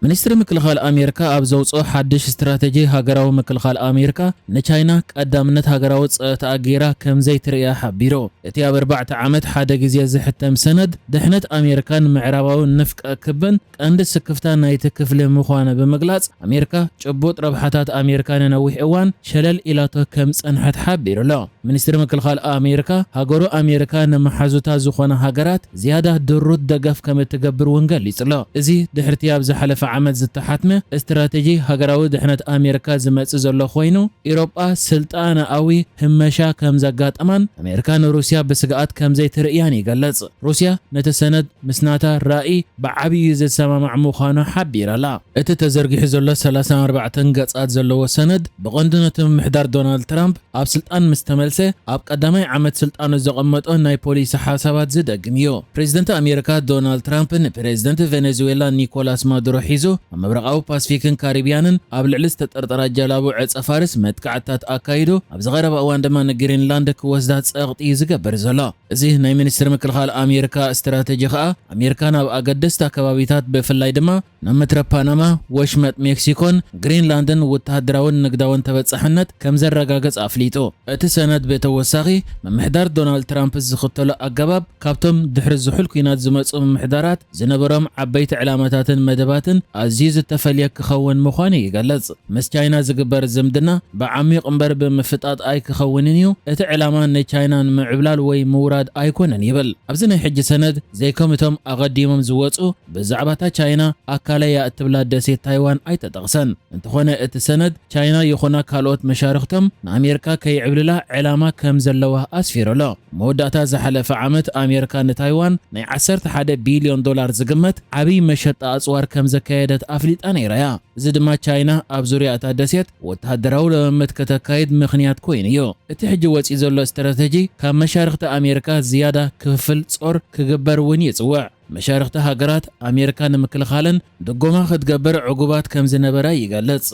ሚኒስትሪ ምክልኻል ኣሜሪካ ኣብ ዘውፅኦ ሓድሽ ስትራተጂ፣ ሃገራዊ ምክልኻል ኣሜሪካ ንቻይና ቀዳምነት ሃገራዊ ፀጥታ ገይራ ከም ዘይትርእያ ሓቢሩ። እቲ ኣብ ኣርባዕተ ዓመት ሓደ ግዜ ዝሕተም ሰነድ፣ ድሕነት ኣሜሪካን ምዕራባዊ ንፍቀ ክብን ቀንዲ ስክፍታ ናይቲ ክፍሊ ምዃኑ ብምግላጽ፣ ኣሜሪካ ጭቡጥ ረብሓታት ኣሜሪካ ንነዊሕ እዋን ሸለል ኢላቶ ከም ጸንሐት ሓቢሩ ኣሎ። ሚኒስትሪ ምክልኻል ኣሜሪካ፣ ሃገሩ ኣሜሪካ ንመሓዙታ ዝኾና ሃገራት ዝያዳ ድሩት ደገፍ ከም እትገብር እውን ገሊጹ ኣሎ። እዚ ድሕርቲ ኣብ ዝሓለፈ ዓመት ዝተሓትመ ስትራተጂ ሃገራዊ ድሕነት ኣሜሪካ ዝመጽእ ዘሎ ኮይኑ፣ ኢሮጳ ስልጣነኣዊ ህመሻ ከም ዘጋጠማን ኣሜሪካ ንሩስያ ብስግኣት ከም ዘይትርእያን ይገልጽ። ሩስያ ነቲ ሰነድ ምስ ናታ ራእይ ብዓብዩ ዝሰማማዕ ምዃኑ ሓቢራ ኣላ። እቲ ተዘርጊሑ ዘሎ ሰላሳን ኣርባዕተን ገጻት ዘለዎ ሰነድ፣ ብቐንዱ ነቲ ምምሕዳር ዶናልድ ትራምፕ ኣብ ስልጣን ምስ ተመልሰ ኣብ ቀዳማይ ዓመት ስልጣኑ ዘቐመጦ ናይ ፖሊሲ ሓሳባት ዝደግም እዩ። ፕሬዚደንት ኣሜሪካ ዶናልድ ትራምፕ ንፕሬዚደንት ቬኔዙዌላ ኒኮላስ ማዱሮ ሒዙ ኣብ ምብራቓዊ ፓስፊክን ካሪብያንን ኣብ ልዕሊ ዝተጠርጠራ ጀላቡ ዕጸ ፋርስ መጥቃዕትታት ኣካይዱ፣ ኣብዚ ቀረባ እዋን ድማ ንግሪንላንድ ክወስዳ ጸቕጢ እዩ ዝገብር ዘሎ። እዚ ናይ ሚኒስትሪ ምክልኻል ኣሜሪካ ስትራተጂ ከኣ፣ ኣሜሪካ ናብ ኣገደስቲ ኣከባቢታት፣ ብፍላይ ድማ ናብ ምድረ ፓናማ፣ ወሽመጥ ሜክሲኮን ግሪንላንድን ወተሃደራውን ንግዳውን ተበጻሕነት ከም ዘረጋግጽ ኣፍሊጡ። እቲ ሰነድ ብተወሳኺ፣ ምምሕዳር ዶናልድ ትራምፕ ዝኽተሎ ኣገባብ፣ ካብቶም ድሕሪ ዝሑል ኲናት ዝመጹ ምምሕዳራት ዝነበሮም ዓበይቲ ዕላማታትን መደባትን ኣዝዩ ዝተፈልየ ክኸውን ምዃኑ ይገልጽ። ምስ ቻይና ዝግበር ዝምድና ብዓሚቕ እምበር ብምፍጣጥ ኣይክኸውንን እዩ። እቲ ዕላማ ንቻይና ንምዕብላል ወይ ምውራድ ኣይኮነን ይብል። ኣብዚ ናይ ሕጂ ሰነድ ዘይከም እቶም ኣቐዲሞም ዝወጹ ብዛዕባታ ቻይና ኣካለያ እትብላ ደሴት ታይዋን ኣይተጠቕሰን። እንተኾነ እቲ ሰነድ ቻይና ይኹና ካልኦት መሻርኽቶም ንኣሜሪካ ከይዕብልላ ዕላማ ከም ዘለዋ ኣስፊሩ ኣሎ። መወዳእታ ዝሓለፈ ዓመት ኣሜሪካ ንታይዋን ናይ ዓሰርተ ሓደ ቢልዮን ዶላር ዝግመት ዓብዪ መሸጣ ኣጽዋር ከም ዘካየደት ኣፍሊጣ ነይራ እያ። እዚ ድማ ቻይና ኣብ ዙርያ እታ ደሴት ወተሃደራዊ ልምምድ ከተካይድ ምኽንያት ኮይኑ እዩ። እቲ ሕጂ ወጺኡ ዘሎ ስትራተጂ ካብ መሻርኽቲ ኣሜሪካ ዝያዳ ክፍፍል ጾር ክግበር እውን ይጽውዕ። መሻርኽቲ ሃገራት ኣሜሪካ ንምክልኻለን ድጎማ ክትገብር ዕጉባት ከም ዝነበራ ይገልጽ።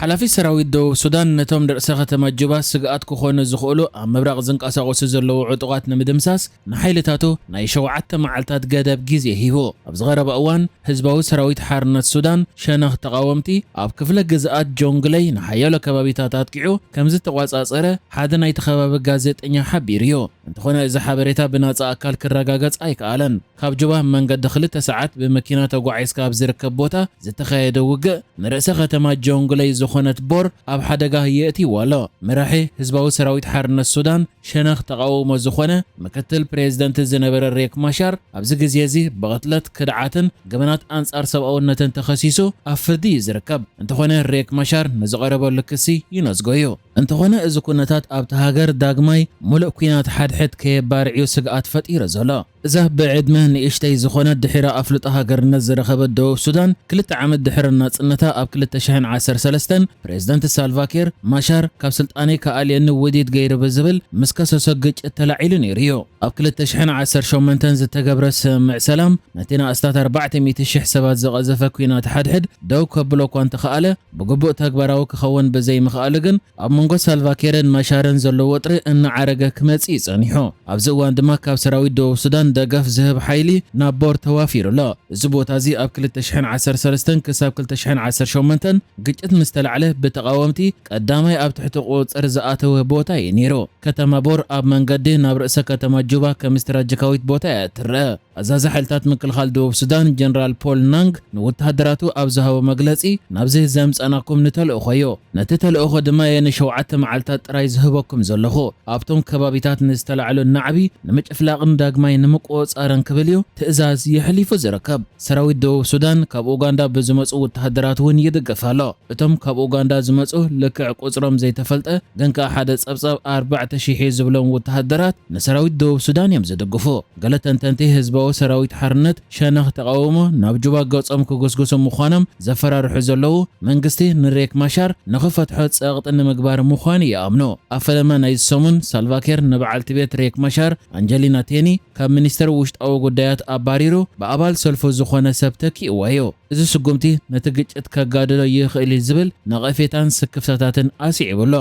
ሓላፊ ሰራዊት ደቡብ ሱዳን ነቶም ንርእሰ ከተማ ጁባ ስግኣት ክኾኑ ዝኽእሉ ኣብ ምብራቕ ዝንቀሳቐሱ ዘለዉ ዕጡቓት ንምድምሳስ ንሓይልታቱ ናይ ሸውዓተ መዓልታት ገደብ ግዜ ሂቡ። ኣብ ዝቐረበ እዋን ህዝባዊ ሰራዊት ሓርነት ሱዳን ሸነኽ ተቓወምቲ ኣብ ክፍለ ግዝኣት ጆንግለይ ንሓያሎ ከባቢታት ኣጥቂዑ ከም ዝተቋጻጸረ ሓደ ናይቲ ከባቢ ጋዜጠኛ ሓቢሩ እዩ። እንተኾነ እዚ ሓበሬታ ብናጻ ኣካል ክረጋገጽ ኣይከኣለን። ካብ ጁባ መንገዲ ክልተ ሰዓት ብመኪና ተጓዒዝካ ኣብ ዝርከብ ቦታ ዝተኻየደ ውግእ ንርእሰ ከተማ ጆንግለይ ዝኾነት ቦር ኣብ ሓደጋ የእትይዋ ኣሎ። መራሒ ህዝባዊ ሰራዊት ሓርነት ሱዳን ሸነኽ ተቓውሞ ዝኾነ ምክትል ፕሬዝደንት ዝነበረ ሬክ ማሻር ኣብዚ ግዜ እዚ ብቕትለት፣ ክድዓትን ገበናት ኣንጻር ሰብኣውነትን ተኸሲሱ ኣብ ፍርዲ እዩ ዝርከብ። እንተኾነ ሬክ ማሻር ንዝቐረበሉ ክሲ ይነዝጎ እዩ። እንተኾነ እዚ ኩነታት ኣብቲ ሃገር ዳግማይ ሙሉእ ኲናት ሓድሕድ ከየባርዕዩ ስግኣት ፈጢሩ ዘሎ። እዛ ብዕድመ ንእሽተይ ዝኾነት ድሒራ ኣፍልጦ ሃገርነት ዝረኸበት ደቡብ ሱዳን ክልተ ዓመት ድሕሪ ናጽነታ ኣብ ክልተ ሽሕን ዓሰርተ ሰለስተን ፕሬዝደንት ሳልቫኪር ማሻር ካብ ስልጣነይ ክኣልየኒ ውዲት ገይሩ ብዝብል ምስ ከሰሶ ግጭት ተላዒሉ ነይሩ እዩ። ኣብ ክልተ ሽሕን ዓሰርተ ሸሞንተን ዝተገብረ ስምምዕ ሰላም ነቲ ንኣስታት ኣርባዕተ ሚእቲ ሽሕ ሰባት ዝቐዘፈ ኲናት ሓድሕድ ደው ከብሎ እኳ እንተኸኣለ ብግቡእ ተግባራዊ ክኸውን ብዘይምኽኣሉ ግን ኣብ መንጎ ሳልቫኪርን ማሻርን ዘሎ ወጥሪ እናዓረገ ክመጽእ እዩ ጸኒሑ። ኣብዚ እዋን ድማ ካብ ሰራዊት ደቡብ ሱዳን ደገፍ ዝህብ ሓይሊ ናብ ቦር ተዋፊሩ ኣሎ። እዚ ቦታ እዚ ኣብ ክልተ ሽሕን ዓሰርተ ሰለስተን ክሳብ ክልተ ሽሕን ዓሰርተ ሸሞንተን ግጭት ምስ ተላዕለ ብተቓወምቲ ቀዳማይ ኣብ ትሕቲ ቁጽጽር ዝኣተወ ቦታ እዩ ነይሩ። ከተማ ቦር ኣብ መንገዲ ናብ ርእሰ ከተማ ጁባ ከም ስትራተጂካዊት ቦታ እያ እትረአ። ኣዛዚ ሓይልታት ምክልኻል ደቡብ ሱዳን ጀነራል ፖል ናንግ ንወተሃደራቱ ኣብ ዝሃቦ መግለጺ፣ ናብዚ ዘምጸናኩም ንተልእኾ እዩ። ነቲ ተልእኾ ድማ እየ ንሸውዓተ መዓልታት ጥራይ ዝህበኩም ዘለኹ። ኣብቶም ከባቢታት ንዝተላዕሉ ናዕቢ ንምጭፍላቕን ዳግማይ ንምቁጽጻርን ክብል እዩ ትእዛዝ የሕሊፉ ዝርከብ። ሰራዊት ደቡብ ሱዳን ካብ ኡጋንዳ ብዝመጹ ወተሃደራት እውን ይድገፍ ኣሎ። እቶም ካብ ኡጋንዳ ዝመጹ ልክዕ ቁጽሮም ዘይተፈልጠ ግን ከኣ ሓደ ጸብጻብ ኣርባዕተ ሽሕ እዩ ዝብሎም ወተሃደራት ንሰራዊት ደቡብ ሱዳን እዮም ዝድግፉ። ገለ ተንተንቲ ህዝባዊ ሰራዊት ሓርነት ሸነኽ ተቓውሞ ናብ ጁባ ገጾም ክጉስጉሱ ምዃኖም ዘፈራርሑ ዘለዉ መንግስቲ ንሬክ ማሻር ንኽፈትሖ ጸቕጢ ንምግባር ምዃኑ ይኣምኑ። ኣብ ፈለማ ናይዚ ሰሙን ሳልቫኪር ንበዓልቲ ቤት ሬክ ማሻር ኣንጀሊና ቴኒ ካብ ሚኒስተር ውሽጣዊ ጉዳያት ኣባሪሩ ብኣባል ሰልፉ ዝኾነ ሰብ ተኪእዋ እዩ። እዚ ስጉምቲ ነቲ ግጭት ከጋድዶ ይኽእል እዩ ዝብል ነቐፌታን ስክፍታታትን ኣስዒቡ ኣሎ።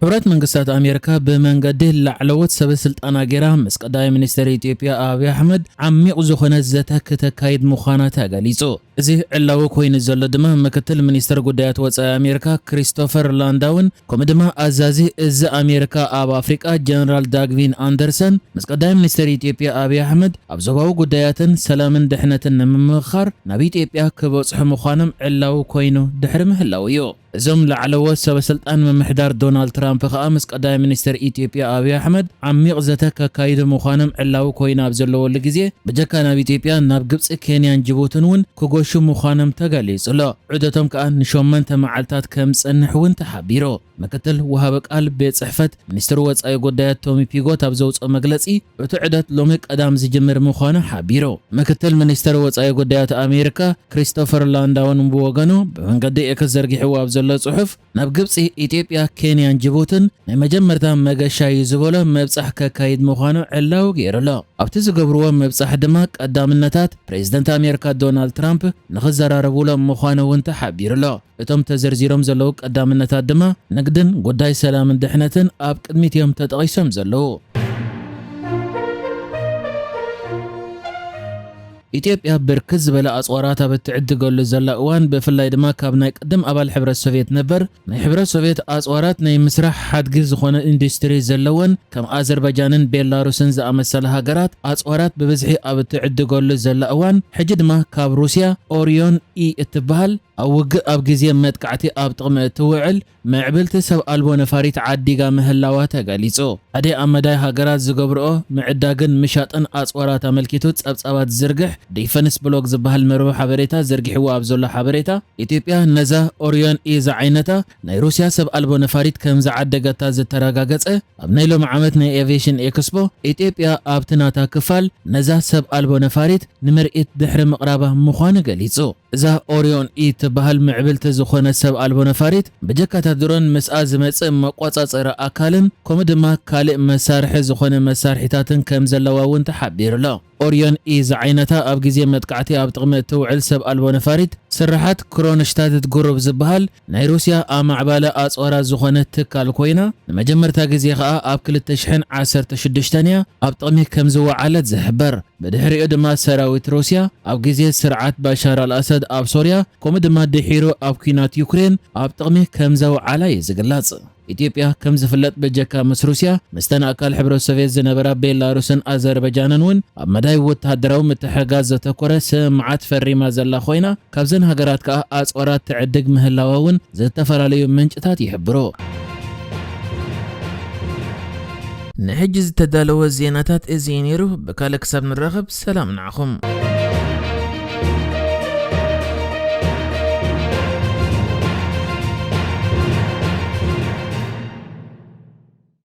ሕቡራት መንግስታት ኣሜሪካ ብመንገዲ ላዕለዎት ሰበ ስልጣና ጌራ ምስ ቀዳማይ ሚኒስትር ኢትዮጵያ ኣብይ ኣሕመድ ዓሚቕ ዝኾነ ዘተ ክተካይድ ምዃና ተገሊጹ። እዚ ዕላዊ ኮይኑ ዘሎ ድማ ምክትል ሚኒስትር ጉዳያት ወጻኢ ኣሜሪካ ክሪስቶፈር ላንዳውን ከምኡ ድማ ኣዛዚ እዚ ኣሜሪካ ኣብ ኣፍሪቃ ጀነራል ዳግቪን ኣንደርሰን ምስ ቀዳማይ ሚኒስትር ኢትዮጵያ ኣብይ ኣሕመድ ኣብ ዞባዊ ጉዳያትን ሰላምን ድሕነትን ንምምኽኻር ናብ ኢትዮጵያ ክበጽሑ ምዃኖም ዕላዊ ኮይኑ ድሕሪ ምህላው እዩ። እዞም ላዕለዎት ሰበ ስልጣን ምምሕዳር ዶናልድ ትራምፕ ከኣ ምስ ቀዳማይ ሚኒስትር ኢትዮጵያ ኣብይ ኣሕመድ ዓሚቕ ዘተ ከካይዱ ምዃኖም ዕላዊ ኮይኑ ኣብ ዘለወሉ ግዜ ብጀካ ናብ ኢትዮጵያ ናብ ግብጺ፣ ኬንያን ጅቡትን እውን ክጎሹ ምዃኖም ተገሊጹ ኣሎ። ዑደቶም ከኣ ንሸመንተ መዓልታት ከም ዝጸንሕ እውን ተሓቢሩ። ምክትል ወሃቢ ቃል ቤት ጽሕፈት ሚኒስትሪ ወጻኢ ጉዳያት ቶሚ ፒጎት ኣብ ዘውጽኦ መግለጺ እቲ ዑደት ሎሚ ቀዳም ዝጅምር ምዃኑ ሓቢሩ። ምክትል ሚኒስትሪ ወጻኢ ጉዳያት ኣሜሪካ ክሪስቶፈር ላንዳውን ብወገኑ ብመንገዲ ኤክስ ዘርጊሕዎ ኣብ ዘሎ ጽሑፍ ናብ ግብጺ፣ ኢትዮጵያ፣ ኬንያን ጅቡትን ናይ መጀመርታ መገሻ እዩ ዝበሎ ምብጻሕ ከካይድ ምዃኑ ዕላዊ ገይሩ ኣሎ። ኣብቲ ዝገብርዎ ምብጻሕ ድማ ቀዳምነታት ፕሬዝደንት ኣሜሪካ ዶናልድ ትራምፕ ንኽዘራረቡሎም ምዃኑ እውን ተሓቢሩ ኣሎ። እቶም ተዘርዚሮም ዘለዉ ቀዳምነታት ድማ ንግድን ጉዳይ ሰላምን ድሕነትን ኣብ ቅድሚት እዮም ተጠቒሶም ዘለዉ። ኢትዮጵያ ብርክት ዝበለ ኣጽዋራት ኣብ እትዕድገሉ ዘላ እዋን ብፍላይ ድማ ካብ ናይ ቅድም ኣባል ሕብረት ሶቪየት ነበር ናይ ሕብረት ሶቪየት ኣጽዋራት ናይ ምስራሕ ሓድጊ ዝኾነ ኢንዱስትሪ ዘለወን ከም ኣዘርባጃንን ቤላሩስን ዝኣመሰላ ሃገራት ኣጽዋራት ብብዝሒ ኣብ እትዕድገሉ ዘላ እዋን ሕጂ ድማ ካብ ሩስያ ኦሪዮን ኢ እትበሃል ኣብ ውግእ ኣብ ግዜ መጥቃዕቲ ኣብ ጥቕሚ እትውዕል ምዕብልቲ ሰብ ኣልቦ ነፋሪት ዓዲጋ ምህላዋ ተገሊጹ። ሓደ ኣብ መዳይ ሃገራት ዝገብርኦ ምዕዳግን ምሻጥን ኣጽዋራት ኣመልኪቱ ጸብጻባት ዝዝርግሕ ዲፈንስ ብሎግ ዝበሃል መርበብ ሓበሬታ ዘርጊሕዎ ኣብ ዘሎ ሓበሬታ ኢትዮጵያ ነዛ ኦሪዮን ኢ ዝዓይነታ ናይ ሩስያ ሰብ ኣልቦ ነፋሪት ከም ዝዓደገታ ዝተረጋገጸ ኣብ ናይ ሎሚ ዓመት ናይ ኤቪዬሽን ኤክስፖ ኢትዮጵያ ኣብቲ ናታ ክፋል ነዛ ሰብ ኣልቦ ነፋሪት ንምርኢት ድሕሪ ምቕራባ ምዃኑ ገሊጹ። እዛ ኦሪዮን ኢ ትበሃል ምዕብልቲ ዝኾነ ሰብ ኣልቦ ነፋሪት ብጀካታ ድሮን ምስኣ ዝመጽእ መቆጻጸሪ ኣካልን ከምኡ ድማ ካልእ መሳርሒ ዝኾነ መሳርሒታትን ከም ዘለዋ እውን ተሓቢሩ ኣሎ። ኦሪዮን ኢ ዝዓይነታ ኣብ ግዜ መጥቃዕቲ ኣብ ጥቕሚ እትውዕል ሰብ ኣልቦ ነፋሪት ስርሓት ክሮንሽታትት ግሩፕ ዝበሃል ናይ ሩስያ ኣማዕባሊ ኣጽዋራት ዝኾነ ትካል ኮይና ንመጀመርታ ግዜ ከኣ ኣብ ክልተ ሽሕን ዓሰርተ ሽዱሽተን እያ ኣብ ጥቕሚ ከም ዝወዓለት ዝሕበር። ብድሕሪኡ ድማ ሰራዊት ሩስያ ኣብ ግዜ ስርዓት ባሻር ኣልኣሰድ ኣብ ሶርያ ከምኡ ድማ ድሒሩ ኣብ ኲናት ዩክሬን ኣብ ጥቕሚ ከም ዘውዓላ እዩ ዝግለጽ። ኢትዮጵያ ከም ዝፍለጥ በጀካ ምስ ሩስያ ምስተን ኣካል ሕብረት ሶቪየት ዝነበራ ቤላሩስን ኣዘርባጃንን እውን ኣብ መዳይ ወተሃደራዊ ምትሕግጋዝ ዘተኮረ ስምምዓት ፈሪማ ዘላ ኮይና ካብዘን ሃገራት ከኣ ኣጽዋራት ትዕድግ ምህላዋ እውን ዝተፈላለዩ ምንጭታት ይሕብሩ። ንሕጂ ዝተዳለወ ዜናታት እዚ እዩ ነይሩ። ብካልእ ክሳብ ንራኸብ ሰላም ንዓኹም።